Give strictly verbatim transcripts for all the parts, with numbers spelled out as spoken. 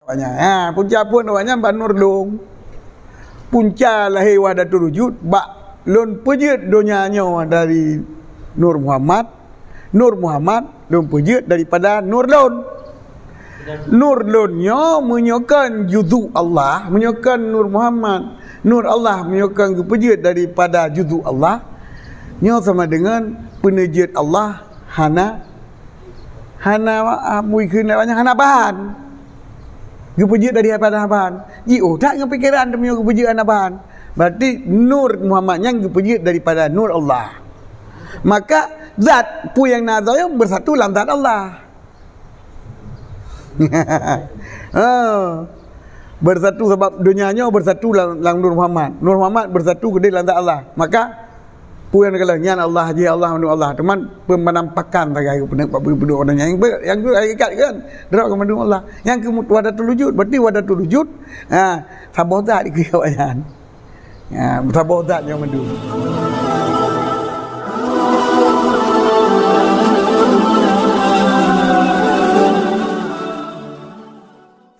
Awaknyan. Ha, punca phon awaknyan bak nur lôn. Punca lahé wahdatul wujud bak lôn peujeuet donya nyoe dari Nur Muhammad. Nur Muhammad lôn peujeuet daripada nur lôn. Nur lôn nyoe meunyoe kon juzu Allah, meunyoe kon Nur Muhammad, Nur Allah meunyoe kon geupeujeuet daripada juzu Allah, nyoe sama deungon peuneujeuet Allah hana, hana, ah, bui keuneuk nyan hana bahan. Geupeujeuet daripada hana bahan. Jiôh that ngon pikeran, meunyoe geupeujeuet hana bahan. Berarti Nur Muhammad nyan geupeujeuet daripada Nur Allah. Maka zat peue nyang na zat nyoe beusatu lam zat Allah. Ha. Beusatu sabab donya nyoe beusatu lam, lam Nur Muhammad. Nur Muhammad beusatu keudeh lam zat Allah. Maka peue nyang geukalon nyan Allah, jih Allah, mandum Allah. Cuman penampakan sagai geupeuneuh bak peudeuh orang nyang ber-, nyang hakikat kan. Droe keu mandum Allah. Nyang keu wahdatul wujud, berarti wahdatul wujud, ha, saboh zat dikeue awaknyan. Ya, saboh zat nyang mandum.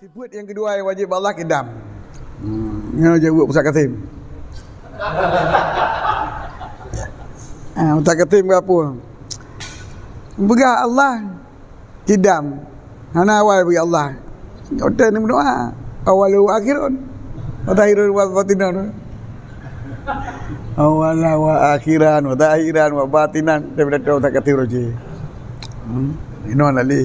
Sifeut nyang keudua nyang wajéb bak Allah, qidam. Hmm, nyoe jaweueb Ustaz Kasim. Ah, Ustaz Kasim keu apa? Peugah Allah qidam. Hana awai bagi Allah. Watèe neumeudoa, awalun wa akhirun, wa zahirun wa batinan. Awalan wa akhiran, wa zahiran wa batinan. Daripada tu Ustaz Kasim Roji. Hmm, inoe lali.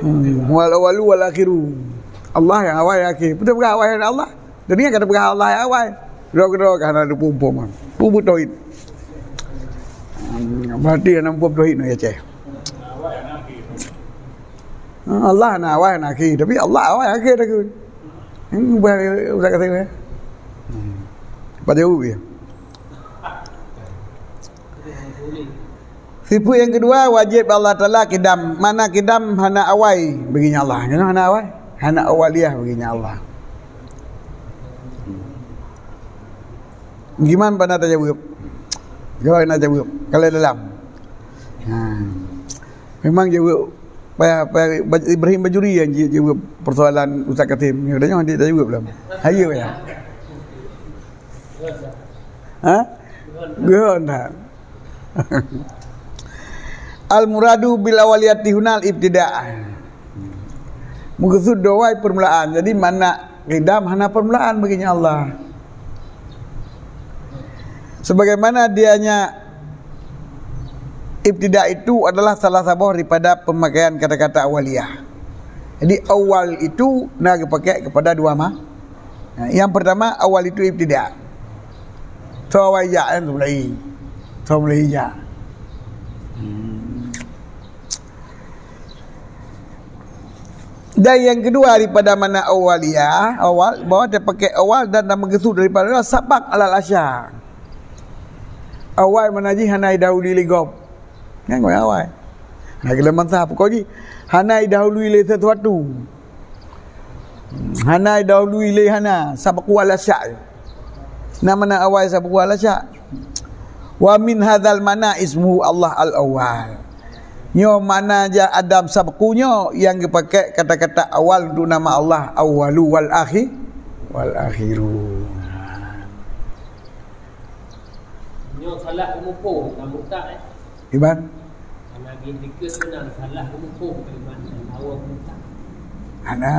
Hmm, wal awalu wal akhiru. Allah nyang awai nyang akhé. Beutôi peugah awai Allah. Jadi nyang ka teupeugah Allah nyang awai. Droe-droe ka hana teupeu-peu. Peue tauhid. Hmm, berarti hana muphom tauhid nyoe Aceh. Allah hana awai hana akhé, tapi Allah awai akhé dah ke. Hmm, bah, udah kata, eh. Hmm. Pada jaweueb ya. Sifeut nyang keudua, wajéb Allah Taala qidam. Makna qidam hana awai bagi nyan Allah. Nyan hana awai. Hana awaliyah bagi nyan Allah. Gimana bana tajaweueb? Jaweueb na jaweueb. Kalau dalam. Ha. Memang jaweueb payah, payah Ibrahim Bajuri nyang ji-, jaweueb persoalan Ustaz Kasim. Nyoe dah nyoe dia jaweueb lah. Hayo ya. Ha? Geuhon dah. Al muradu bil awaliyati hunal ibtida. Meukeusud doai permulaan. Jadi makna qidam hana permulaan bagi nyan Allah. Sebagaimana dianya ibtida itu adalah salah saboh daripada pemakaian kata-kata awaliyah. Jadi awal itu na geupakai kepada dua ma-, Nah, yang pertama, awal itu ibtida. Tho awai jak kan, mulai. Tho mulai jak. Hmm. Dan yang kedua daripada makna awaliyah, awal, bahwa dia pakai awal dan nama gesu daripada sabak alal asya. Awal makna jih hana dahului lé gob. Nyan awai. Hana geulam bansa pokok jih. Hana dahului lé sesuatu. Hana dahului lé hana, sabaqu ala sya'. Nama na awai sabaqu ala sya'. Wa min hadzal ma'na ismuhu Allah al-awwal. Nyoe makna ja Adam sabaqu nyoe nyang geupakai kata-kata awal untuk nama Allah, awwalu wal akhi-, wal akhiru. Nyoe salah muphom, na murtad, eh? Iban? Hana geutikeu seunang salah muphom kalimat nyan, awak murtad. Hana.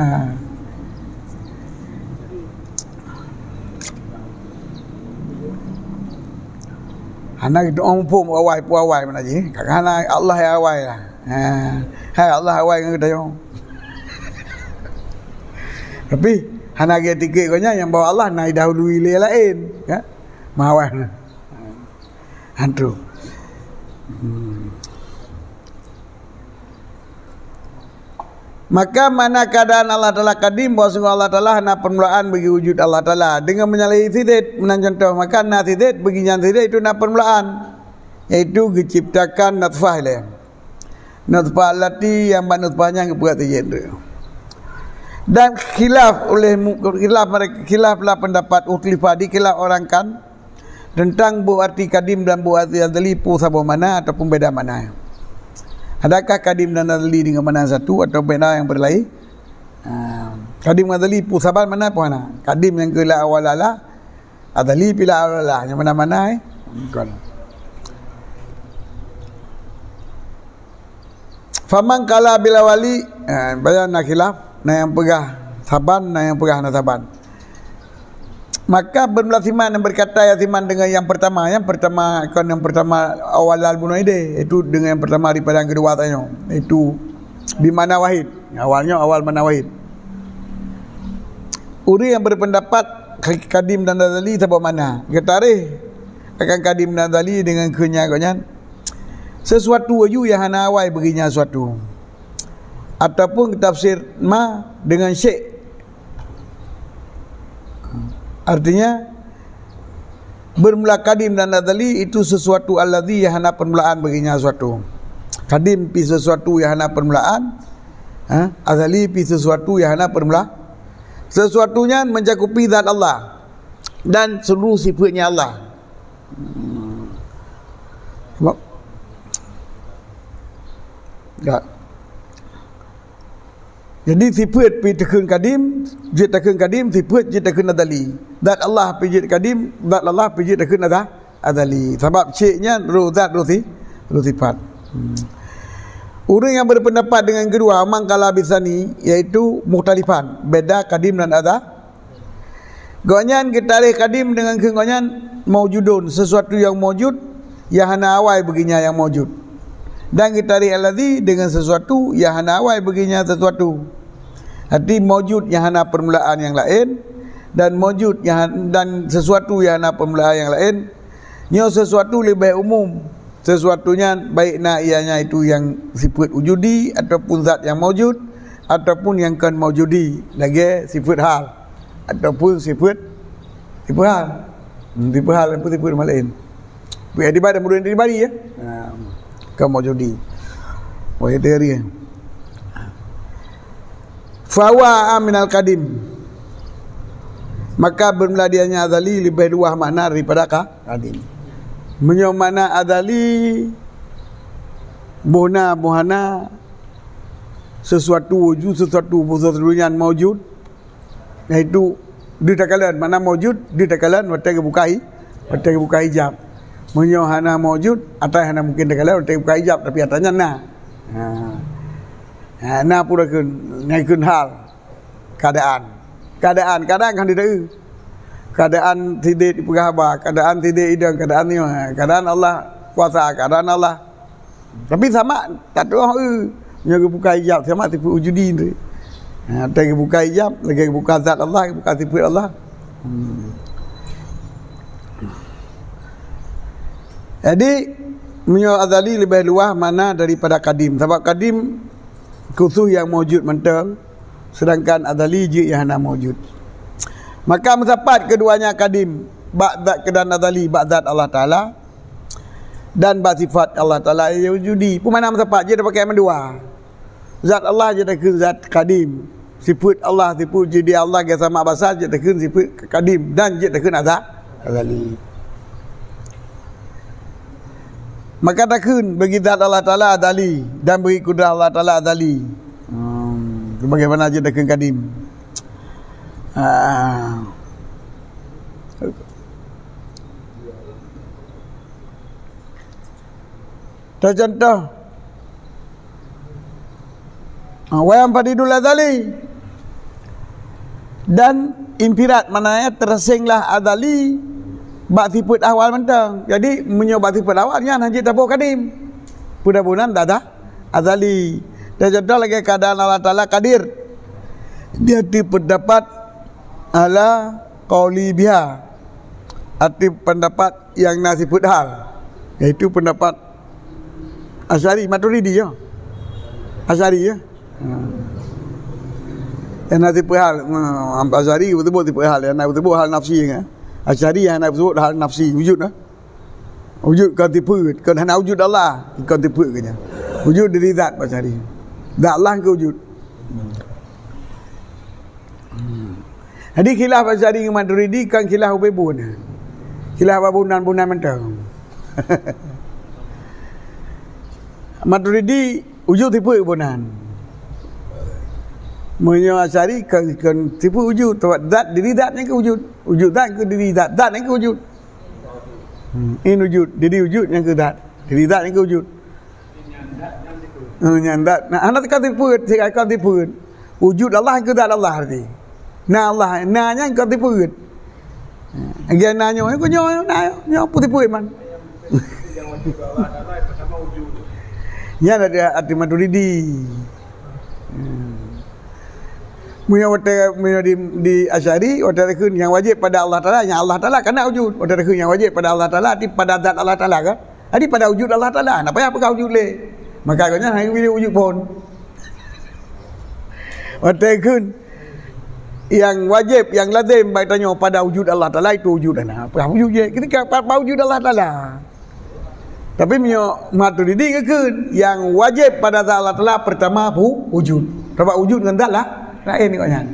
Hana geudoa muphom awai, peue awai mana jih. Ka hana Allah nyang awai lah. Ha. Hai Allah awai ngon geutanyoe. Tapi hana geutikeu gobnyan nyang bahwa Allah na dahului lé laén, ya. Mawah. Hantu. Hmm. Maka makna keadaan Allah Taala kadim, bahwa sungguh Allah Taala hana permulaan bagi wujud Allah Taala. Dengan menyalahi sidit, meunan contoh, maka na sidit, bagi nyan sidit itu na permulaan, yaitu geuciptakan nutfah ilée. Nutfah allati, nyang bak nutfah nyan geupeugah sidit tu. Dan khilaf oleh mu-, khilaf mereka, khilaf lah pendapat, ukhlifa, dikhilaf orang kan, tentang buet arti kadim dan buet arti azali peue saboh makna ataupun beda makna. Adakah kadim dan azali dengan makna satu atau beda yang berlain? Ha, kadim azali pih saban makna pih hana. Kadim nyang keu la awwala lah, azali pih la awwala lah. Nyang makna-makna, eh? Bukan. Faman qala bil awwali, ha, bayan na khilaf, na nyang peugah saban, na nyang peugah hana saban. Maka bermula siman yang berkata ya siman dengan yang pertama. Yang pertama, kon yang pertama awwalal bunoideh, itu dengan yang pertama daripada yang kedua tanyoe, itu bimakna wahid. Awalnya awal makna wahid. Ureuëng yang berpendapat kadim dan azali saboh makna. Geutareh akan kadim dan azali dengan keu nya gobnyan sesuatu aju yang hana awai bagi nya sesuatu. Ataupun tafsir ma dengan syek. Artinya, bermula kadim dan azali itu sesuatu alladzi yang hana permulaan bagi nya sesuatu. Kadim pih sesuatu yang hana permulaan, ha? Azali pih sesuatu yang hana permula. Sesuatu nyan mencakupi zat Allah dan seluruh sifat-Nya Allah. Hmm. Sebab, ya. Jadi, sifat pih takheun kadim, jeuet takheun kadim, sifat jeuet takheun azali. Zat Allah pih jeuet kadim, zat Allah pih jeuet takheun aza-, azali. Sabab syek nyan roh zat, roh si-, roh sifat. Hmm. Ureuëng yang berpendapat dengan kedua, man qala bisani, yaitu mukhtalifan, beda kadim dan aza-, Gobnyan geutareh kadim dengan kheun gobnyan maujudun, sesuatu yang maujud, yang hana awai bagi nya yang maujud. Dan geutareh alladzi dengan sesuatu yang hana awai bagi nya sesuatu. Arti maujud yang hana permulaan yang laén, dan maujud yang han-, dan sesuatu yang hana permulaan yang laén. Nyoe sesuatu leubeh umum. Sesuatu nyan baik na ianya itu yang sifat wujudi ataupun zat yang maujud ataupun yang kon maujudi, lagée sifat hal ataupun sifat, sifat hal. Hmm, sifat hal ataupun sifat hal laén. Bukan di badan, bukan di bari, ya. Ha. Kon maujudi. Oh, itu dia. Fawa aminal kadim. Maka bermula dianya azali lebih luah makna daripada ka-, kadim. Meunyoe makna azali, boh na, boh hana, sesuatu wujud, sesuatu, sesuatu nyan maujud, yaitu di takalon, makna maujud, di takalon, watée geubuka i-, watée geubuka hijab. Meunyoe hana maujud, atra hana mungkin takalon, watée geubuka hijab, tapi atra nyan na. Ha. Ha, na pura kheun, nyang kheun hal. Keadaan. Keadaan, keadaan kan tidak. Keadaan sidéh dipeugah haba, keadaan sidéh idong, keadaan nyoe, keadaan Allah kuasa, keadaan Allah. Tapi sama, tak tahu, eh, nyoe geubuka hijab, sama tipe ujudi tu. Ha, tak geubuka hijab, lagi geubuka zat Allah, geubuka sifat Allah. Hmm. Jadi, meunyoe azali lebih luah makna daripada kadim. Sabab kadim khusus yang maujud mantong, sedangkan azali jeuet yang hana maujud. Maka meusapat keduanya kadim, bak zat, keadaan azali, bak zat Allah Taala, dan bak sifat Allah Taala yang wujudi. Peue makna meusapat? Jeuet dipakai mandua. Zat Allah jeuet takheun zat kadim. Sifat Allah, sifat wujudi Allah, geuh sama basa jeuet takheun sifat kadim dan jeuet takheun aza-, azali. Maka takheun bagi zat Allah Taala azali dan bagi kudrat Allah Taala azali. Hmm, sebagaimana jeuet takheun kadim. Ah. Teucontoh, ha, wa yanfaridul azali. Dan infirad, maknanya terasinglah azali bak sifat awal mantong. Jadi, meunyoe bak sifat awal, nyan hana jeuet taboh kadim. Peue taboh nan dah, dah azali. Teucontoh lagée keadaan Allah Taala kadir. Dia berpendapat ala qauli biha. Arti pendapat yang na sifat hal, yaitu pendapat Asy'ari, Maturidi, ya. Asy'ari, ya. Ha. Yang na sifat hal, ha, Asy'ari beutôi sifat hal, yang na beutôi hal nafsi, ya. Asy'ari yang na beutôi hal nafsi, wujud, ha. Wujud kon sifat, kon hana wujud Allah, kon sifat ke nya. Wujud dari zat Asy'ari. Zat Allah ke wujud. Hmm. Jadi, khilaf Asy'ari ngon Maturidi kan khilaf ubé bunoe. Khilaf bak bunan-bunan mantong. Maturidi, wujud tipe bunan. Meunyoe Asy'ari kon, kon tipe wujud, sebab zat, diri zat nyang keu wujud. Wujud zat keu diri zat, zat nyang keu wujud. Hmm, in wujud, diri wujud nyang keu zat. Diri zat nyang keu wujud. Hmm, nyan zat. Nah, hana teuka tipe, teuka tipe. Wujud Allah keu zat Allah arti. Na Allah, na nyan kon tipe. Lagèe na nyoe, keu nyoe, na nyoe putih-putih man. Nyan ada arti Maturidi. Hmm. Meunyoe watèe, meunyoe di, di Asy'ari, watèe takheun nyang wajéb pada Allah Taala, nyang Allah Taala kana wujud. Watèe takheun nyang wajéb pada Allah Taala, arti pada zat Allah Taala kan? Jadi pada wujud Allah Taala, na payah peugah wujud lé. Maka gobnyan hana geubri wujud phon. Watèe kheun nyang wajéb, nyang lazim bak tanyoe pada wujud Allah Taala itu wujud, na payah wujud je. Ketika pa-, pa wujud Allah Taala. Tapi meunyoe Maturidi geukheun nyang wajéb pada zat Allah Taala pertama hu-, wujud. Sebab wujud ngon zat lah laén gobnyan.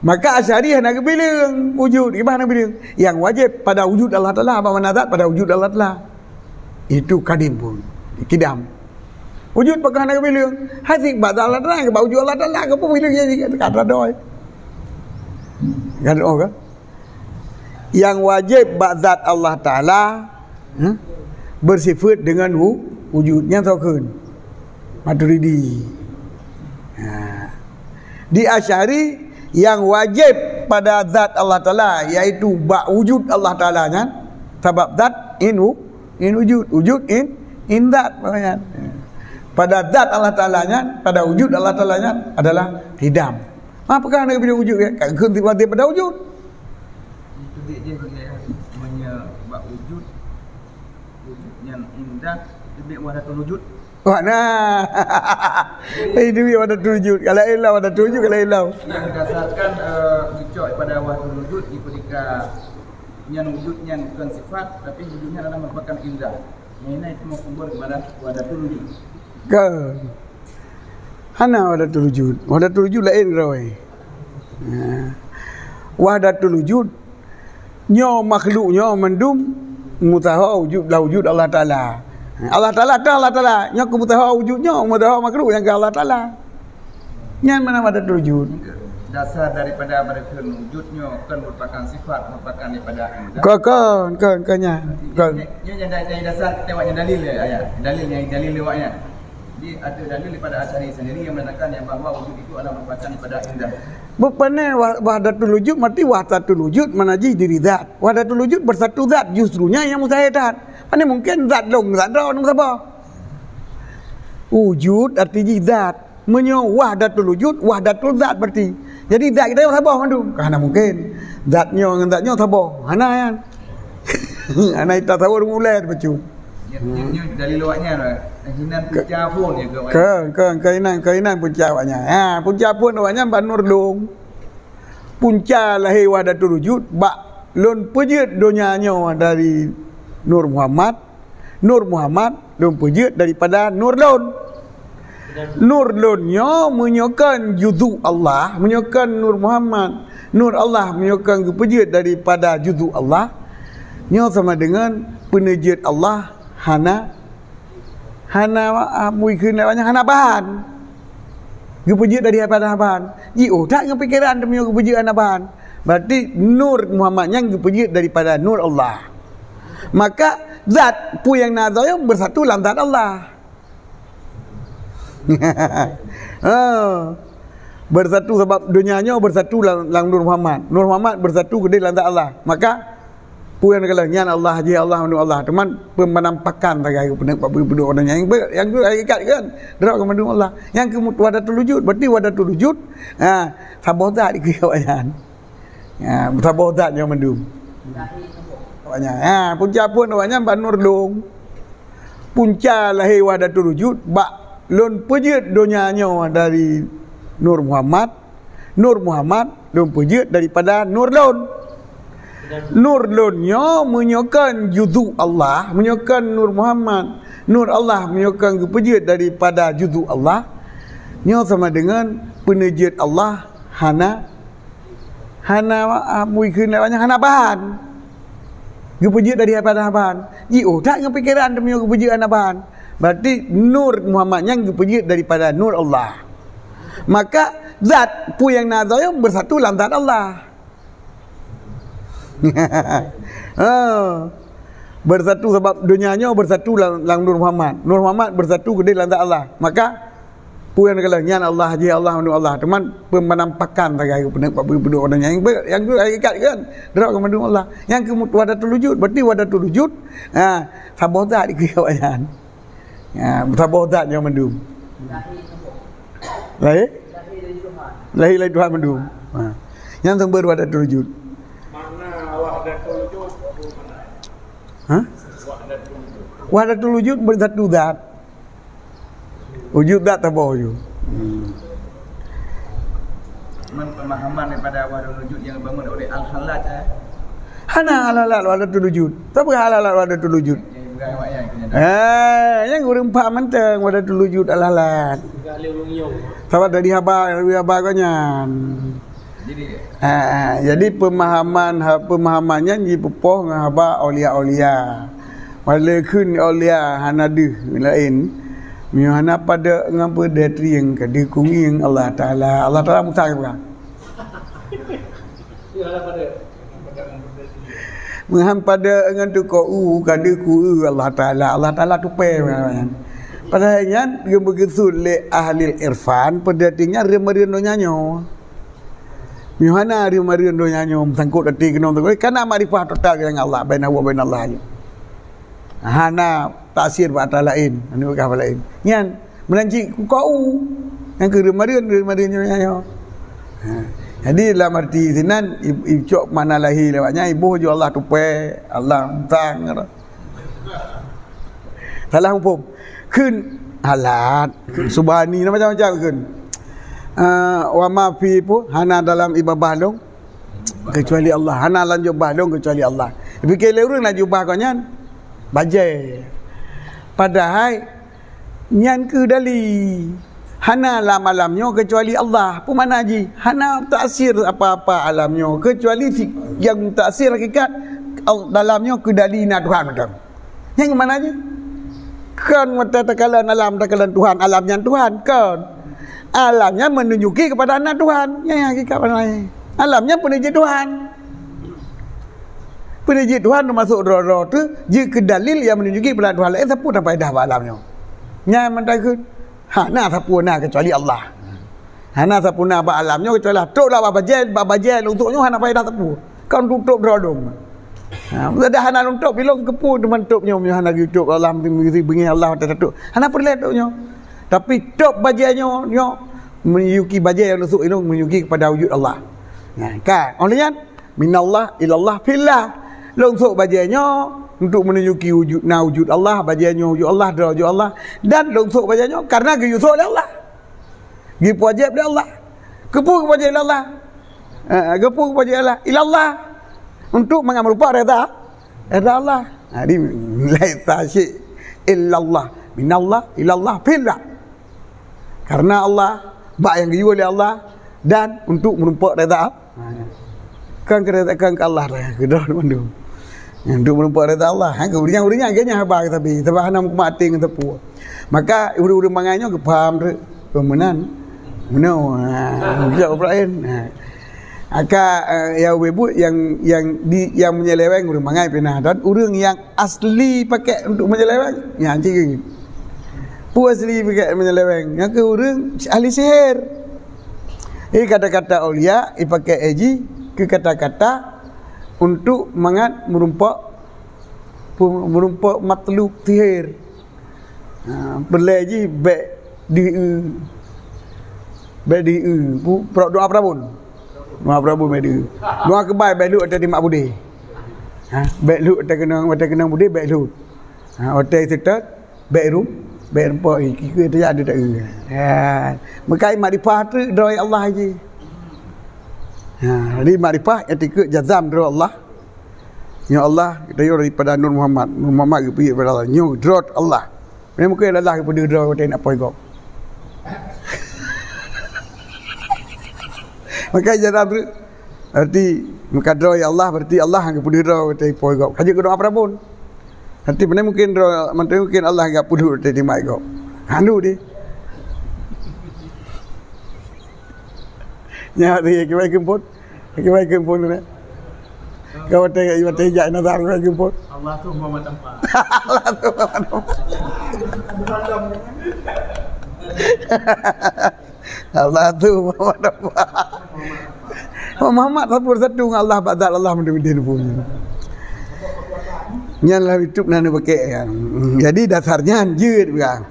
Maka Asy'ari hana geubileung wujud, kiban hana geubileung. Nyang wajéb pada wujud Allah Taala, bak makna zat pada wujud Allah Taala. Itu kadim pun, kidam. Wujud pakon hana geubileung. Hasik bak zat Allah Taala, bak wujud Allah Taala, keu peue bileung jadi kata doi. Kan, oh, kan? Nyang wajéb bak zat Allah Taala, hmm, bersifat dengan wu-, wujud. Nyan soe kheun? Maturidi. Ha. Di Asy'ari, nyang wajéb pada zat Allah Taala, yaitu bak wujud Allah Taala nyan, sabab zat in wu-, in wujud, wujud in, in zat, maknanya. Pada zat Allah Taala nyan, pada wujud Allah Taala nyan adalah kidam. Apakah hana geubri wujud, ya? Ka kheun tiba-tiba pada wujud. Itu dia, dia, dia, meunyoe bak wujud, wujud nyan indah, itu dia wahdatul wujud. Wah, nah. Itu dia wahdatul wujud. Kalau ilau, wahdatul wujud, kalau ilau. Yang berdasarkan, eh, dicok pada wahdatul wujud, itu ketika nyan wujud nyan bukan sifat, tapi wujud nyan adalah merupakan indah. Nah, ini itu mau kembali kepada wahdatul wujud. Ke? Hana wahdatul wujud. Wahdatul wujud laén keudroe. Ha. Wahdatul wujud, nyoe makhluk nyoe mandum meusaho wujud, lam wujud Allah Taala. Allah Taala dah Allah Taala. Nyoe keu meusaho wujud nyoe, meusaho makhluk nyang keu Allah Taala. Nyan makna wahdatul wujud. Dasar daripada mereka wujud nyoe kan merupakan sifat, merupakan daripada indah. Kon, kon, kon, kon nyan. Kon. Nyoe, nyoe nyang da-, nyang dasar kita awak nyang dalil ya, ayat. Dalil nyang dalil lewat nyan. Jadi, ada dalil daripada Asy'ari sendiri yang menyatakan yang bahawa wujud itu adalah merupakan daripada indah. Bukan wah-, wahdatul wujud, berarti wahdatul wujud mana jih diri zat. Wahdatul wujud bersatu zat, justrunya yang mustahil zat. Mana mungkin zat lôn, zat droe, nang saboh. Wujud arti jih zat. Meunyoe wahdatul wujud, wahdatul zat berarti. Jadi zat kita nyoe saboh mandum. Kan hana mungkin. Zat nyoe ngon zat nyoe saboh. Hana nyan. Hana ita saboh mulai bacut. Nyoe, nyoe, nyoe dalil awak nyan, eh. Hinan punca phon ya, ke awak nyan. Ke, ke, ke hinan, ke hinan punca awak nyan. Ha, punca phon awak nyan bak nur lôn. Punca lahé wahdatul wujud, bak lôn peujeuet donya nyoe dari Nur Muhammad. Nur Muhammad lôn peujeuet daripada nur lôn. Nur lôn nyoe meunyoe kon juzu Allah, meunyoe kon Nur Muhammad, Nur Allah meunyoe kon geupeujeuet daripada juzu Allah, nyoe sama deungon peuneujeuet Allah hana, hana, ah, mungkin awak nyan hana bahan. Geupeujeuet daripada bahan. Jiôh that ngon pikeran teuh meunyoe geupeujeuet hana bahan. Berarti Nur Muhammad nyan geupeujeuet daripada Nur Allah. Maka zat peue nyang na zahir bersatu lam zat Allah. Ha. Bersatu sabab donya nyoe bersatu lam, lam Nur Muhammad. Nur Muhammad bersatu keudeh lam zat Allah. Maka peue nyang geukalon nyan Allah, jih Allah, mandum Allah. Cuman penampakan sagai geupeuneuh bak peudeuh orang nyang be-, nyang keu hakikat kan. Droe keu mandum Allah. Nyang keu wahdatul wujud, berarti wahdatul wujud. Ha, saboh zat dikeue awak nyan. Ha, saboh zat nyoe mandum. Awak nyan. Ha, punca phon awak nyan bak nur lôn. Punca lahé wahdatul wujud bak lôn peujeuet donya nyoe dari Nur Muhammad. Nur Muhammad lôn peujeuet daripada nur lôn. Nur lôn nyoe meunyoe kon juzu Allah, meunyoe kon Nur Muhammad, Nur Allah meunyoe kon geupeujeuet daripada juzu Allah, nyoe sama deungon peuneujeuet Allah hana Hana, ah, mungkin awak nyan hana bahan. Geupeujeuet daripada bahan. Jiôh that ngon pikeran teuh meunyoe geupeujeuet hana bahan. Berarti nur Muhammad nyan geupeujeuet daripada nur Allah. Maka zat, peue nyang na zat nyoe beusatu lam zat Allah. Ha. Beusatu sabab donya nyoe beusatu lam, lam nur Muhammad. Nur Muhammad beusatu keudeh lam zat Allah. Maka peue nyang kala nyan Allah, jih Allah, mandum Allah. Teuma penampakan sagai geupeuneuh bak peudeuh ureueng nyang be-, nyang hakikat kan. Droe mandum Allah. Nyang keu wahdatul wujud, berarti wahdatul wujud. Ha, saboh zat dikeue awaknyan. Ha, saboh zat nyoe mandum. Lahé? Lahé dari Tuhan mandum. Ha. Nyan sumber wahdatul wujud. Makna wahdatul wujud. Ha? Wahdatul wujud. Wahdatul wujud beusatu zat. Wujud zat saboh ju. Hmm. Cuman pemahaman daripada wahdatul wujud yang dibangun oleh Al-Hallaj, eh? Hana Al-Hallaj wahdatul wujud. Tapi Al-Hallaj wahdatul wujud. Yang dipegang awak yang kenyataan. Eh, nyang ureueng paham mantong wahdatul wujud Al-Hallaj. Pegang lé ureueng nyong. Sabab dari haba, dari haba gobnyan. Jadi, ah, jadi pemahaman, ha, pemahaman nyan jipeupoh ngon haba aulia-aulia. Walaupun aulia hana deuh laén, meunyoe hana padub ngon peudeuh trieng ka deuh kungieng Allah Taala. Allah Taala musang peugah. Meuhan padub ngon teuko u ka deuh ku-eu Allah Taala. Allah Taala tupée peugah nyan. Padahai nyan geumeukeusut lé ahli irfan, peudeuh trieng nyan reuem-reuem donya nyoe. Meunyoe hana reuem-reuem donya nyoe meusangkot até keunoe, kana makrifah total ngon Allah, baina wa baina Allah nyoe. Hana taksir bak atra laén, hana bak laén. Nyan, meunan cit keu kau, nyang keu reuem-reuem, reuem-reuem nyoe nyoe. Ha. Jadi, lam arti sinan, i-, icok makna lahé lewat nyan, iboh ju Allah tupée, Allah musang. Salah muphom. Kheun alat, kheun subhani, na macam-macam kheun. Ah, wa ma fi pu, hana dalam ié babah lôn kecuali Allah, hana lam jubah lôn kecuali Allah. Dipike lé ureueng lam jubah gobnyan bajée. Padahai nyan keuh dali. Hana lam alam nyoe kecuali Allah. Peue makna jih? Hana taksir apa-apa alam nyoe kecuali si-, nyang taksir hakikat al-, dalam nyoe keuh dali na Tuhan mantong. Nyang mana jih? Kon mata takalon alam, takalon Tuhan, alam nyan Tuhan. Kon. Alam nyan menunjuki kepada na Tuhan. Nyang hakikat mana jih? Alam nyan peuneujeuet Tuhan. Peuneujeuet Tuhan teumasok droe-droe teuh jeuet keu dalil nyang menunjuki kepada Tuhan laén sapeue na faedah bak alam nyoe. Nyan mantong kheun. Hana sapeue na kecuali Allah. Hana sapeue na bak alam nyoe kecuali Allah. Trok lah bak bajée, bak bajée lôn sôk nyoe hana faedah sapeue. Kon tutôp droe lôn. Ha, dah hana lôn tôp, ilôn keupeue teuma tôp nyoe, nyoe hana geutôp Allah, beungéh Allah watée tatôp. Hana peureulée tôp nyoe. Tapi tôp bajée nyoe, nyoe meununjuki bajée nyang lôn sôk ilôn meununjuki kepada wujud Allah. Nah, kan? Oleh nyan, minallah ilallah fillah. Lôn sôk bajée nyoe untuk meununjuki wujud, na wujud Allah, bajée nyoe wujud Allah, droe wujud Allah. Dan lôn sôk bajée nyoe karena geuyue sôk lé Allah. Geupeuwajéb lé Allah. Keupeue geupeuwajéb lé Allah? Eh, keupeue geupeuwajéb lé Allah? Ilallah. Untuk mangat meurumpok reda, reda Allah. Jadi, laisa syai' illallah. Minallah, ilallah, fillah. Karena Allah, bak nyang geuyue lé Allah, dan untuk meurumpok reda Allah. Ha. Kan keu, kan keu Allah dah, keu droe mandum. Nyan untuk meurumpok reda Allah. Ha, keu ureueng, ureueng nyan geuh nyan haba geuh sabe, sabab hana meukumat até ngon sapeue. Maka ureueng-ureueng bangai nyoe geupaham treuk peue meunan. Meunoe. Ha, bijak Ibrahim. Ha. Aka, eh, ya ubé buet yang, yang di, yang menyeleweng ureueng bangai pih na. Dan ureueng yang asli pakai untuk menyeleweng, nyan cit. Peue asli pakai menyeleweng? Nyang keu ureueng ahli sihir. Eh, kata-kata aulia, eh, pakai, eh, jih keu kata-kata untuk mangat meurumpok, meurumpok matlub sihir. Ha, peureulée jih bék di-eu. Bék di-eu. Pu-, pro-, doa peurabon. Doa peurabon bék di-eu. Doa keubai bék lhôt watée timak beudé. Ha, bék lhôt watée keunong, watée keunong beudé bék lhôt. Ha, watée seutôt bék rum, bék rumpok, eh, keu tajak di ta-eu. Ha, meukai makrifah treuk droe Allah jih. Ha, jadi makrifah, i'tiqad, jazam droe Allah. Nyoe Allah, geutanyoe daripada Nur Muhammad. Nur Muhammad geupeuék daripada Allah. Nyoe droe Allah. Memang mungken Allah geupeudeuh droe watée na poh gob. Maka jazam tu, berarti meuka droe Allah, berarti Allah geupeudeuh droe watée poh gob. Ka jeuet keu doa peurabon. Nanti mana mungkin droe, mana mungkin Allah gak puluh tadi mai kok. Hanu di. Nya di kibai kempot. Kibai kempot ni. Kau tengok, kau tengok nazar kibai kempot. Allah tu Muhammad tempat. Allah tu Muhammad tempat. Allah tu Muhammad apa? Oh, Muhammad satu satu dengan Allah, bak zat Allah meudeudeh pun. Nyan lah YouTube nan pakai kan. Jadi dasar nyan jeuet kan.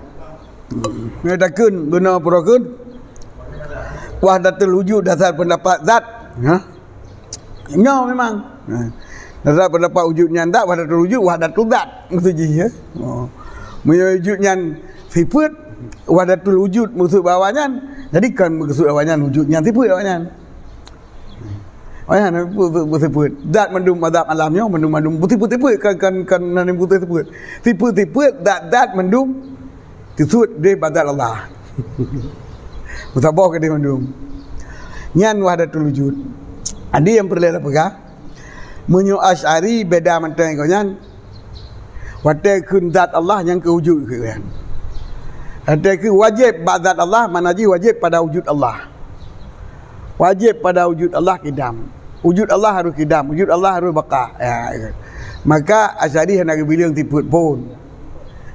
Nyoe takheun beuna pura kheun. Wahdatul wujud dasar pendapat zat. Ha? Nyoe memang. Ha. Dalam pendapat wujud nyan zat, wahdatul wujud, wahdatul zat. Maksud jih, ya. Oh. Meunyoe wujud nyan sifat, wahdatul wujud maksud bak awak nyan. Jadi kan maksud awak nyan wujud nyan sifat awak nyan. Awak nyan bu-, bu-, beusifat. Zat mandum mazhab alam nyoe, mandum-mandum beusifat-sifat kan, kan, kan hana beusifat. Sifat-sifat, zat-zat mandum teusut deh bak zat Allah. Meusaboh keudeh mandum. Nyan wahdatul wujud. Jadi nyang peureulée tapeugah, meunyoe Asy'ari beda mantong ngon nyan, watée kheun zat Allah nyang keu wujud keu nyan. Watée kheun wajéb bak zat Allah, makna jih wajéb pada wujud Allah. Wajéb pada wujud Allah kidam. Wujud Allah harus kidam, wujud Allah harus baqa. Ya, maka Asy'ari hana geubileung sifat pun.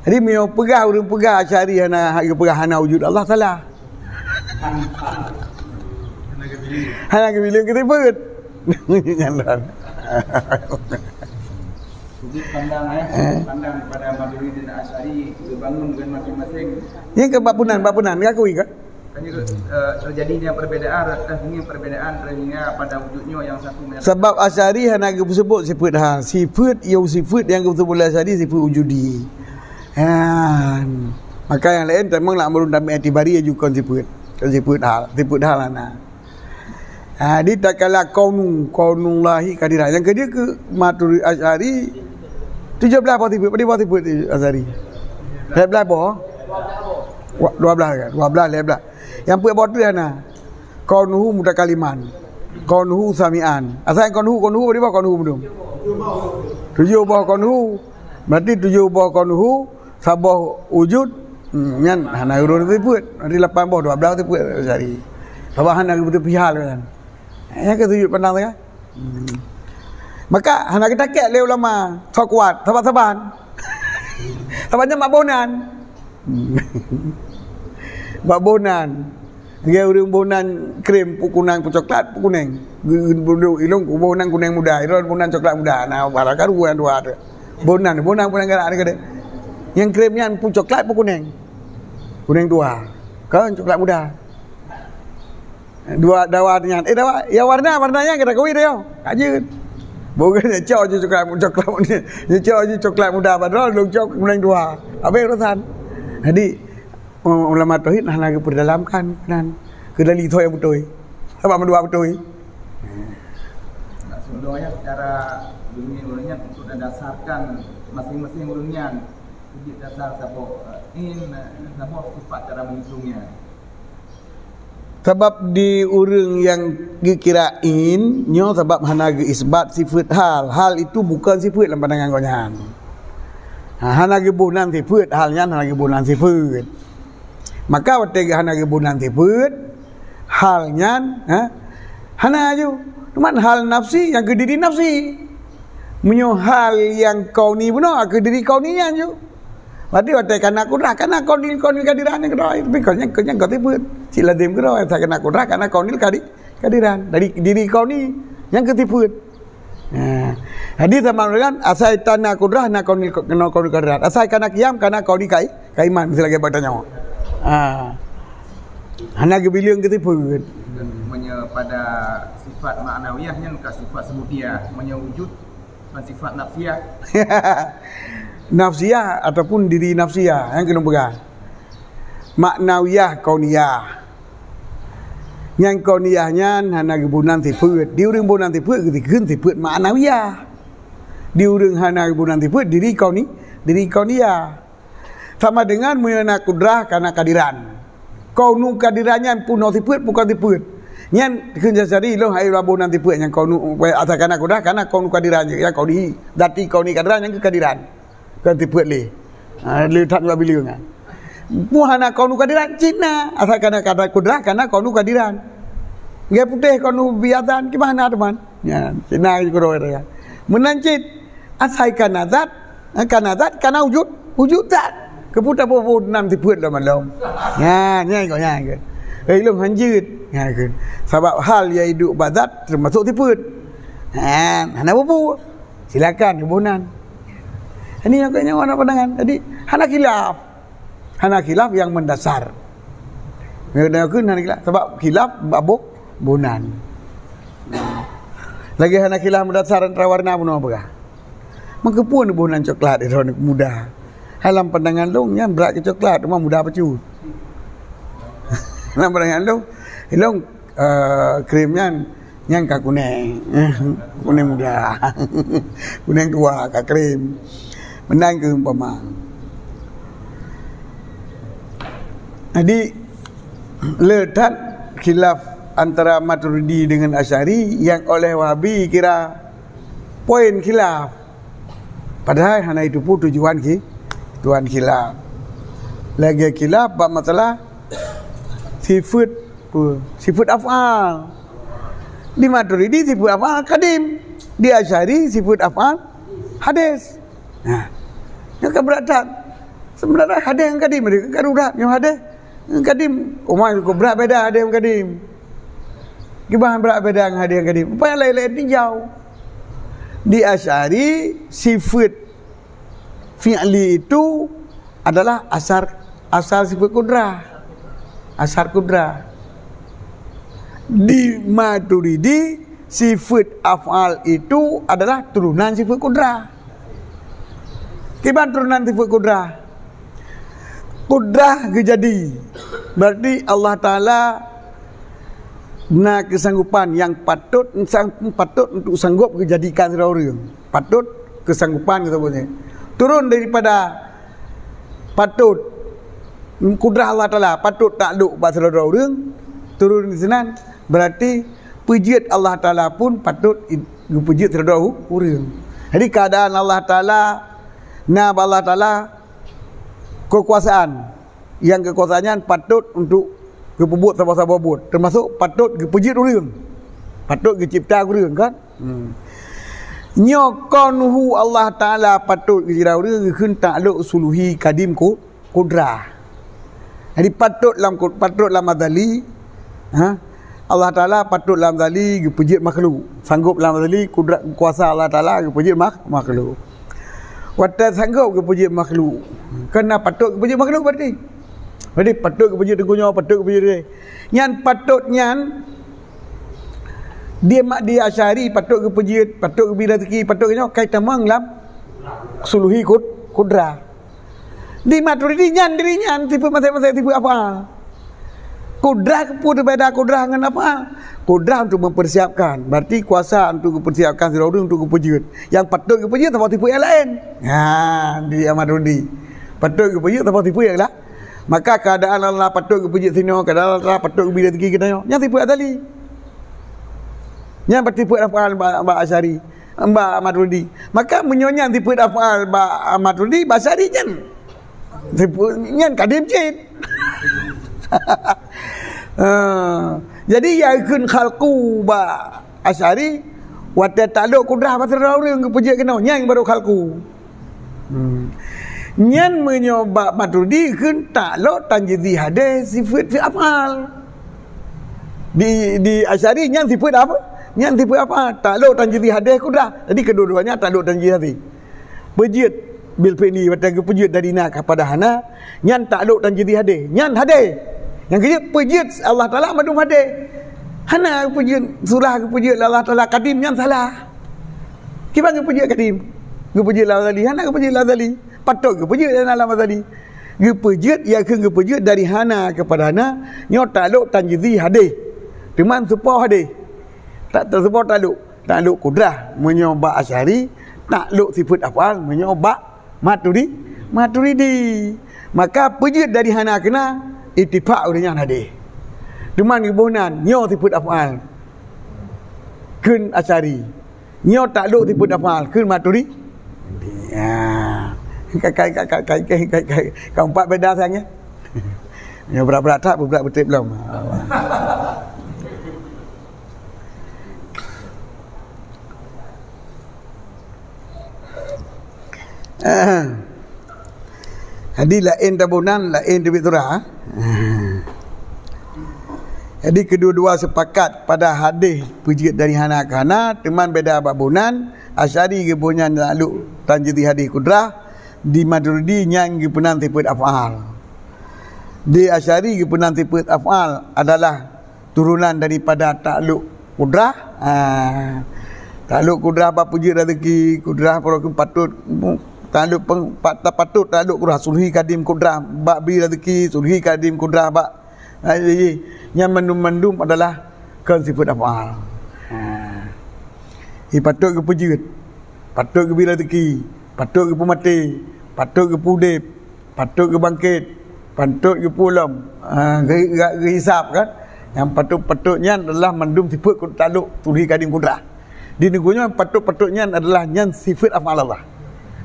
Jadi meunyoe peugah, ureuëng peugah Asy'ari hana, hana peugah hana wujud Allah, salah. Hana geubileung keu sifat. Nyan lah. Sudut pandang, eh, Eh. pandang pada Maturidin Asy'ari dibangun dengan masing-masing. Nyang keu bak punan, bak punan, diakui kan? Kan itu, eh, terjadinya perbedaan, terjadinya perbedaan terhingga pada wujudnya yang satu menyatakan Sabab Asy'ari hana geuseubut sifat ha. Sifat, nyang sifat nyang geuseubut lé Asy'ari sifat wujudi. Ha. Maka nyang laén tamong lah amrun tamik i'tibari aju kon sifat. Kon sifat hal, sifat hal hana. Ha, di tatkala kaunu, kaunullahi kadira. Nyang keudua keu Maturidi Asy'ari tujoh blaih boh sifat, padum boh sifat Asy'ari? Lhée blaih boh? Wa-, dua blaih kan? Dua blaih, lhée blaih. Nyang peuet boh tu hana. Kaunuhu mutakaliman. Kaunuhu samian. Asai kaunuhu, kaunuhu padum boh kaunuhu mandum? Tujoh boh kaunuhu. Berarti tujoh boh kaunuhu, saboh wujud, hmm, nyan hana ureuëng sifat. Berarti lapan boh, dua blaih sifat Asy'ari. Sabab hana geubeutôi pihal kan. Nyang keu sujud pandang teuka. Hmm. Maka hana geutakek lé ulama, sok kuat, saban-saban. Saban nyan bak boh nan. Hmm. Bak boh nan. Lagée ureuëng boh nan krem, pue kunang, pue coklat, pue kuneng. Ge-, ge-, ilong boh nan kuneng muda, ilong boh nan coklat muda. Nah, bara karu nyang dua tu. Boh nan, boh nan kuneng galak ni kadang. Nyang krem nyan pue coklat, pue kuneng. Kuneng tua. Kan coklat muda. Dua dawa nyan. Eh, dawa, ya warna, warna nyan kita kawin dia. Aja. Bukan dia cok je coklat, coklat ni. Dia cok je coklat muda padahal dong cok kuning dua. Habis urusan. Jadi, u-, ulama tauhid hana geuperdalamkan nan. Keudali tho nyang beutôi. Sabab mandua beutôi. Nak sebenarnya secara dunia ulama untuk dasarkan masing-masing ulun nyan. Sujud dasar saboh, eh, in, eh, saboh sifat cara menghitungnya. Sabab di ureuëng nyang geukira in, nyoe sabab hana geuisbat sifat hal. Hal itu bukan sifat lam pandangan gobnyan. Ha, hana geuboh nan sifat, hal nyan hana geuboh nan sifat. Maka watée hana geuboh nan sifat, hal nyan, ha, hana ju. Cuman hal nafsi nyang keu diri nafsi. Meunyoe hal nyang kauni bunoe, keu diri kauni nyan ju. Berarti watée kana kudrah, kana kaunil, kaunil kadiran nyang keudroe, tapi kon nyang, kon nyang kon sifat. Cit lazim keudroe, asai kana kudrah, kana kaunil kadi-, kadiran. Dari diri kauni nyang keu sifat. Ha. Jadi sama dengan asai tana kudrah, na kaunil, na kaunil kadiran. Asai kana kiam, kana kauni kai-, kaiman, misalnya bak tanyoe. Ha. Hana geubileung keu sifat. Meunyoe pada sifat maknawiyah nyan ka sifat subutiyah. Meunyoe wujud Bukan sifat nafsiyah. Nafsiyah ataupun diri nafsiyah, nyang keuneuk peugah. Maknawiyah kauniyah. Nyang kauniyah nyan hana geuboh nan sifeuet. Di ureuëng boh nan sifeuet, geukheun sifeuet maknawiyah. Di ureuëng hana geuboh nan sifeuet, diri kauni-, diri kauniyah. Sama dengan meunyoe na kudrah kana kadiran. Kaunu kadiran nyan peunoh sifeuet, bukon sifeuet. Nyan kheun sasari lôn hai laboh nan sifeuet nyang kaunu, asai kana kudrah, kana kaunu kadiran jih, ya kauni. Dati kauni kadiran nyang keu kadiran. Kon sifeuet lé. Ha, le that bak bileueng kan. Pu hana kaunu kadiran, cit na. Asai kana kata kudrah, kana kaunu kadiran. Gaya putéh kaunu biazan, kiban hana teuma. Ya, cit na keudroe kan. Meunan cit, asai kana zat, kana zat, kana wujud, wujud zat. Keupeue taboh-boh nam sifeuet lom-lom. Ya, nyan kok, nyan kok. Eh, lom hanjeuet. Ya, kan. Sabab hal nyang iduek bak zat teumasok sifeuet. Ha, hana peue-peue. Silakan, boh nan. Ini nyang keuh nyoe na pandangan. Jadi, hana khilaf. Hana khilaf nyang meundasar. Nyang keuh hana khilaf. Sabab khilaf bak boh, boh nan. Lagèe hana khilaf meundasar antara warna bunoe peugah. Meukeupue boh nan coklat di droeneuh muda. Hai lam pandangan lôn, nyan brat keu coklat, teuma muda bacut. Lam pandangan lôn, lôn, eh, krim nyan, nyan ka kuneng. Kuneng muda. Kuneng tua ka krim. Meunan keuh umpama. Jadi, le that khilaf antara Maturidi dengan Asy'ari nyang oleh Wahabi kira poin khilaf. Padahai hana itu pun tujuan khi-, tujuan khilaf. Lagèe khilaf bak masalah sifeuet, sifeuet af'al. Di Maturidi sifeuet af'al kadim. Di Asy'ari sifeuet af'al hadis. Nah, nyoe ka brat that. Sebenarnya hadis ngon kadim, ka brat nyoe hadis. Kadim, uma cukup brat beda hadis ngon kadim. Kiban brat beda ngon hadis ngon kadim. Apa nyang laén-laén tinjau. Di Asy'ari, sifeuet fi'li itu adalah asar, asar sifeuet kudrah. Asar kudrah. Di Maturidi, sifeuet af'al itu adalah turunan sifeuet kudrah. Kiban turunan sifeuet kudrah. Kudrah geujadi. Berarti Allah Taala na keusanggopan nyang patôt, sang-, patôt untuk sanggop geujadikan sidroe ureuëng. Patôt, keusanggopan, kata bunoe. Turun daripada patôt, kudrah Allah Taala patôt taklok bak sidroe ureuëng, turun di sinan, berarti peujeuet Allah Taala pun patôt i-, geupeujeuet sidroe u-, ureuëng. Jadi, keuadaan Allah Taala na bak Allah Taala keukuasaan. Nyang keukuasaan nyan patôt untuk geupeubuet saboh-saboh buet, teumasok patôt geupeujeuet ureuëng, patôt geucebta ureuëng, kan? Hmm. Nyoe kon hu Allah Taala patôt geucebta ureuëng geukheun taklok suluhi kadim ku-, kudrah. Jadi, patôt lam ku-, patôt lam azali, ha? Allah Taala patôt lam azali geupeujeuet makhluk. Sanggop lam azali kudrat kuasa Allah Taala geupeujeuet mak-, makhluk. Watée sanggop geupeujeuet makhluk, kan na patôt geupeujeuet makhluk berarti. Berarti patôt geupeujeuet teungku nyoe, patôt geupeujeuet dia. Nyan patôt nyan di ma-, di Asy'ari patôt geupeujeuet, patôt geubri rezeki, patôt nyoe kai tamong lam suluhi kud-, kudrah. Di Maturidi nyan diri nyan sifeuet maséng-maséng sifeuet af'al. Kudrah keupeue teubeda kudrah ngon af'al? Kudrah untuk mempersiapkan. Berarti kuasa untuk mempersiapkan sidroe ureuëng untuk geupeujeuet. Nyang patôt geupeujeuet saboh sifeuet nyang laén. Ha, di Maturidi. Patôt geupeujeuet saboh sifeuet nyang la-, maka keuadaan Allah patôt geupeujeuet sinoe, keuadaan Allah patôt geubri rezeki geutanyoe. Nyan sifeuet azali. Nyan berarti sifeuet af'al bak, bak Asy'ari. Bak Maturidi. Maka meunyoe nyan sifeuet af'al bak Maturidi, bak Asy'ari nyan sifeuet nyan kadim cit. Ha. Jadi, nyang kheun khalqu bak Asy'ari, watée taklok kudrah bak sidroe ureuëng geupeujeuet keunoe, nyan baru khalqu. Hmm. Nyan meunyoe bak Maturidi kheun taklok tanjizi hadis sifeuet fi'il af'al. Di, di Asy'ari nyan sifeuet apa? Nyan sifeuet af'al? Taklok tanjizi hadis kudrah. Jadi kedua-duanya taklok tanjizi hadis. Peujeuet bil fi'li, watée geupeujeuet dari na kepada hana, nyan taklok tanjizi hadis. Nyan hadis. Nyang keujeuet peujeuet Allah Taala mandum hadis. Hana geupeujeuet surah geupeujeuet lé Allah Taala kadim nyan salah. Kiban geupeujeuet kadim? Geupeujeuet lam azali, hana geupeujeuet lam azali. Patôt geupeujeuet lam azali. Geupeujeuet, nyang kheun geupeujeuet dari hana kepada hana, nyoe taklok tanjizi hadis. Teuma seupo hadis. Tak teuseupo taklok. Taklok kudrah meunyoe bak Asy'ari, taklok sifeuet af'al meunyoe bak Maturi-, Maturidi. Maka peujeuet dari hana keu na, ittifak ureuëng nyan hadis. Teuma geuboh nan, nyoe sifeuet af'al kheun Asy'ari. Nyoe taklok sifeuet af'al kheun Maturi-, ya. Kai, kai, kai, kai, kai, kai, kai, kai. Ka empat beda sangat. Nyoe brat-brat that, brat beutôi lom. Jadi laén taboh nan, laén teubiet surah. Jadi kedua-dua sepakat pada hadis peujeuet dari hana keu hana, teuma beda bak boh nan. Asy'ari geuboh nyan takluk tan jeuet di hadis kudrah, di Maturidi nyan geupeunan sifeut af'al. Di Asy'ari geupeunan sifeut af'al adalah turunan daripada takluk kudrah. Ha, takluk kudrah bak peujeuet rezeki, kudrah peuruku patot, takluk peng-, pat-, patot takluk kudrah, sulhi kadim kudrah bak bri rezeki, sulhi kadim kudrah bak, ha, jadi nyan mandum-mandum adalah kon sifeut af'al. Ha. Ipatot geupeujeuet, patot geubri rezeki, patot geupeumaté, patot geupeuudeb, patot geubangkét, patot geupulom, ah, geu-, geu-, geuhisab kan. Nyang patot-patot nyan adalah mandum sifeut ku-, takluk sulhi kadim kudrah. Di neugui nyoe patot-patot nyan adalah nyan sifeut af'al Allah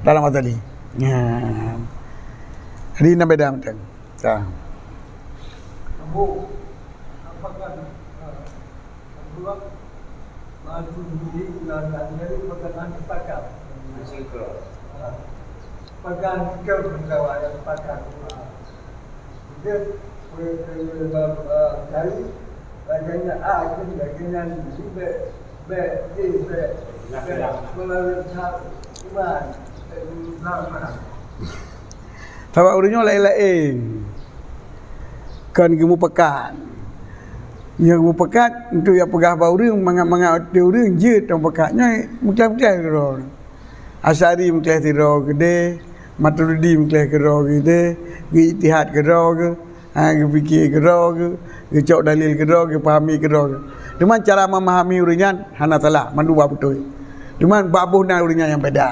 dalam azali. Nyan. Jadi na beda mantong. Ka. Ambo, apakah, ah, Abdullah, maju diri dan dari perkataan sepakat. Sengkro. Ah, pegang tiga perkara yang sepakat. Ah, dia, eh, eh, eh, cari, bagiannya A, itu bagiannya B, B, B, B, B. Nah, nah. Melalui satu iman, eh, iman. Sabab ureueng nyoe laén-laén. Kon geumupakat. Nyang geumupakat, untuk jak peugah bak ureueng, mangat-mangat watèe ureueng jeuet nyang mupakat nyan, meukleh-meukleh keudroe. Asy'ari meukleh sidroe keudeh, Maturidi meukleh keudroe keudeh, geuijtihad keudroe geuh, ha, geupike keudroe geuh, geucok dalil keudroe, geupahami keudroe geuh. Teuma cara memahami ureueng nyan hana salah, mandum beutôi. Teuma bak boh nan ureueng nyan nyang beda.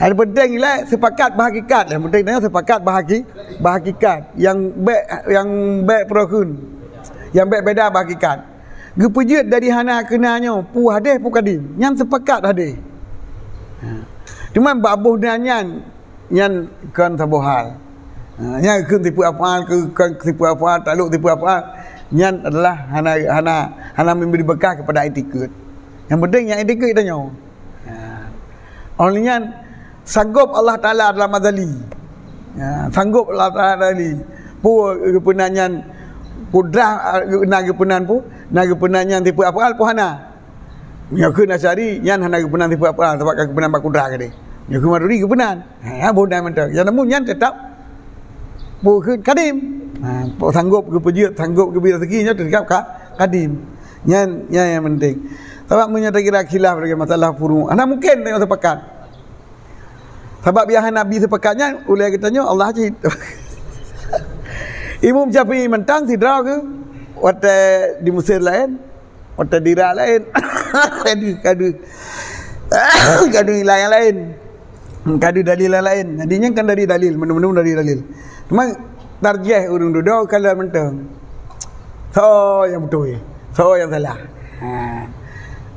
Nyang penting ilèe sepakat bak hakikat. Nyang penting tanyoe sepakat bak haki-, bak hakikat. Nyang bèk, nyang bèk peuruku, nyang bèk beda bak hakikat. Geupeujeuet dari hana keu na nyoe, peue hadeh, peue kadim. Nyan sepakat hadeh. Ha. Teuma bak boh nan nyan, nyan kon saboh hal. Ha, nyan keu sifeut af'al, keu, keu sifeut af'al, takluk sifeut af'al. Nyan adalah hana, hana, hana memberi berkah kepada itikad. Nyang penting nyang itikad tanyoe. Ha. Óh lheueh nyan, sanggob Allah Taala dalam azali. Ha, sanggob Allah Taala azali. Peue geupeunan nyan kudrah, na geupeunan peue? Na geupeunan nyan sifeut af'al peue hana? Nyoe kheun Asy'ari, nyan hana geupeunan sifeut af'al, sabab ka geupeunan bak kudrah keudeh. Nyoe kheun Maturidi geupeunan. Ha, boh nan mantong. Nyang namun nyan teutap peue kheun kadim. Ha, sanggob geupeujeuet, sanggob geubri rezeki, nyoe teutap ka-, kadim. Nyan, nyan nyang penting. Sabab meunyoe takira khilaf lagèe masalah furu', hana mungken tanyoe sepakat. Sabab nyang hana bi sepakat nyan, ulèe geutanyoe Allah cit. Imam Syafi'i mantong sidroe geuh, watèe di Mesir laén, watèe di Irak laén, ka deuh, ka deuh, ka deuh ilat nyang laén. Ka deuh dalil nyang laén. Jadi nyan kan dari dalil, mandum-mandum dari dalil. Cuma tarjih ureueng dudoe kalon mantong. Soe nyang beutôi, soe nyang salah. Ha.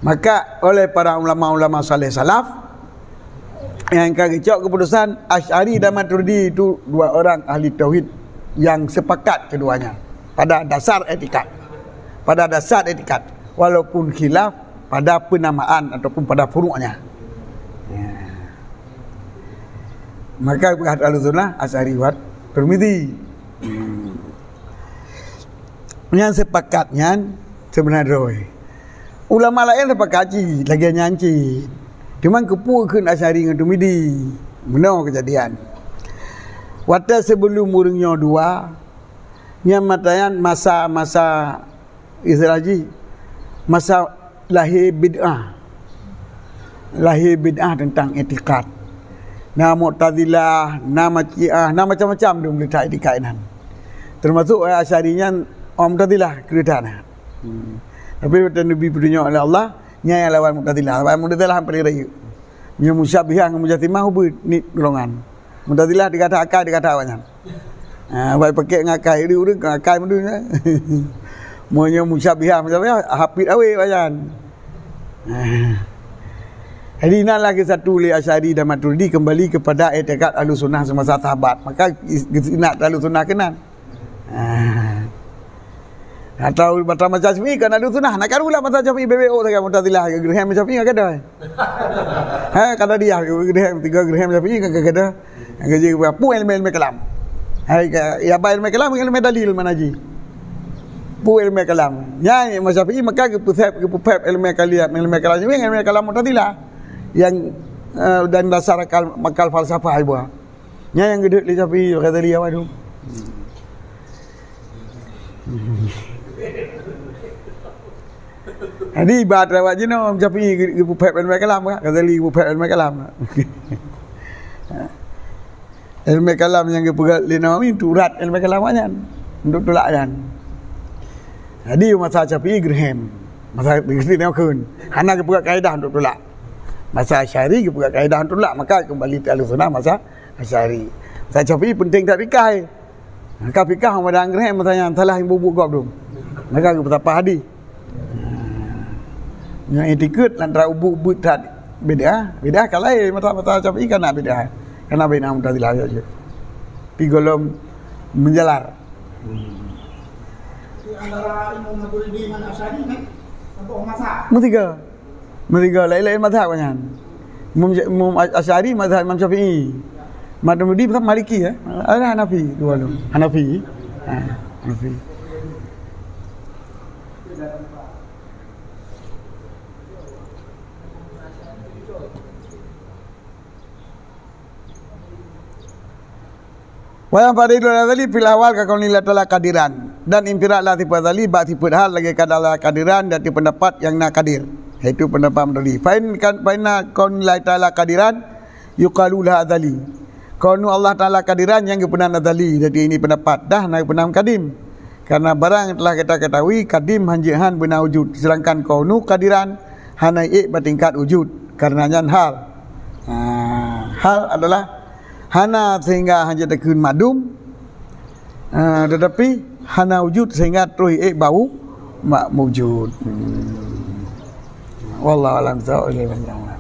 Maka oleh para ulama-ulama saleh salaf, nyang ka geucok keuputusan, Asy'ari dan Maturidi itu dua orang ahli tauhid yang sepakat keduanya pada dasar etikad. Pada dasar etikad, walaupun khilaf pada penamaan ataupun pada furu'nya. Ya. Maka peugah Ahlussunnah, Asy'ari wat Tirmidzi. Hmm. Nyang sepakat nyan seubeuna droe. Ulama laén sepakat cit lagèe nyan cit. Cuman keupeue kheun Asy'ari ngon Tirmidzi? Meunoe keujadian. Watèe sebelum ureueng nyoe dua, nyan masa-masa Istilah jih, masa lahé bid'ah. Lahé bid'ah teuntang i'tiqad. Na Mu'tazilah, na Syiah, na macam-macam dum letak i'tiqad nyan. Teumasok, eh, Asy'ari nyan, oh, Mu'tazilah keudeh na. Hmm. Tapi watèe Nabi peutunyok lé Allah, nyan nyang lawan Mu'tazilah. Lawan Mu'tazilah hampir rayeuk. Nyoe musyabbihah ngon mujassimah ubit ni golongan. Mu'tazilah dikata akai, dikata awaknyan. Ha, bai pakèk ngon akai, di ureueng ngon akai mandum nyan. Meunyoe musyabbihah, musyabbihah, hapit awé awaknyan. Ha. Jadi, nan lagée satu lé Asy'ari dan Maturidi kembali kepada i'tikad Ahlussunnah semasa sahabat. Maka is-, geusinat Ahlussunnah keunan. Ah. Atau bata mazhab Syafi'i kan Ahlussunnah, nak karu lah mazhab Syafi'i B B O sagai Mu'tazilah, geureuhem Syafi'i kan gadôh. Hai, Qadariyah, geureuhem, tiga geureuhem Syafi'i kan gadôh. Nyang keujeuet peue ilmu-ilmu kalam. Hai, ka, ya ba ilmu kalam, ilmu dalil mana ji. Peue ilmu kalam. Nyang mazhab Syafi'i maka geupeusép, geupeupép ilmu kalam, ilmu kalam, ilmu kalam Mu'tazilah. Yang, eh, dan dasar akal, akal falsafah ibu. Nyan nyang geudeuek lé Syafi'i, Ghazali awak tu. Jadi, ibarat awak jinoe, Syafi'i geu-, geupeuphét ilmu kalam, kan? Ghazali geupeuphét ilmu kalam. Ilmu kalam nyang geupeugah lé Nawawi untuk urat ilmu kalam awak nyan. Untuk tulak nyan. Jadi, masa Syafi'i geureuhem. Masa geureuhem kheun. Hana geupeugah kaedah untuk tulak. Masa Asy'ari geupeugah kaedah untuk tulak. Maka kembali ke Ahlussunnah masa Asy'ari. Masa Syafi'i penting that fikah. Maka fikah pada geureuhem masa nyan salah nyang bubuet gob tu. Maka geupeusapa hadih. Nyang i'tikad antara ubu-ubu that bid'ah, bid'ah ka laén mata-mata Syafi'i kan nak bid'ah. Kan nak bid'ah Mu'tazilah ya je. Pi golom menjalar. Jadi antara Imam Maturidi ngon Asy'ari kan saboh mazhab. Meusiga. Meusiga laén-laén mazhab nyan. Imam, Imam Asy'ari mazhab Imam Syafi'i. Maturidi mazhab Maliki ya. Ada Hanafi dua tu. Hanafi. Ha, Hanafi. Wa yanfaridu Ghazali fil ahwal ka qauli Allah Ta'ala qadiran. Dan infiradlah sifat Ghazali bak sifat hal lagée kata Allah qadiran dan di pendapat yang na qadir. Yaitu pendapat Maturidi. Fa in kan, fa inna qauli Allah Ta'ala qadiran yuqalu la azali. Kaunu Allah Ta'ala qadiran nyang geupeunan azali, jadi ini pendapat dah na geupeunan qadim. Karena barang yang telah kita ketahui qadim hanjeuet han beuna wujud, sedangkan kaunu qadiran hana ék bak tingkat wujud. Karena nyan hal. Ha, hal adalah hana sehingga hanjeuet takheun makdum, ha, tetapi hana wujud sehingga troh ék bak wu-, mak wujud. Hmm. Wallahu a'lam bishawab.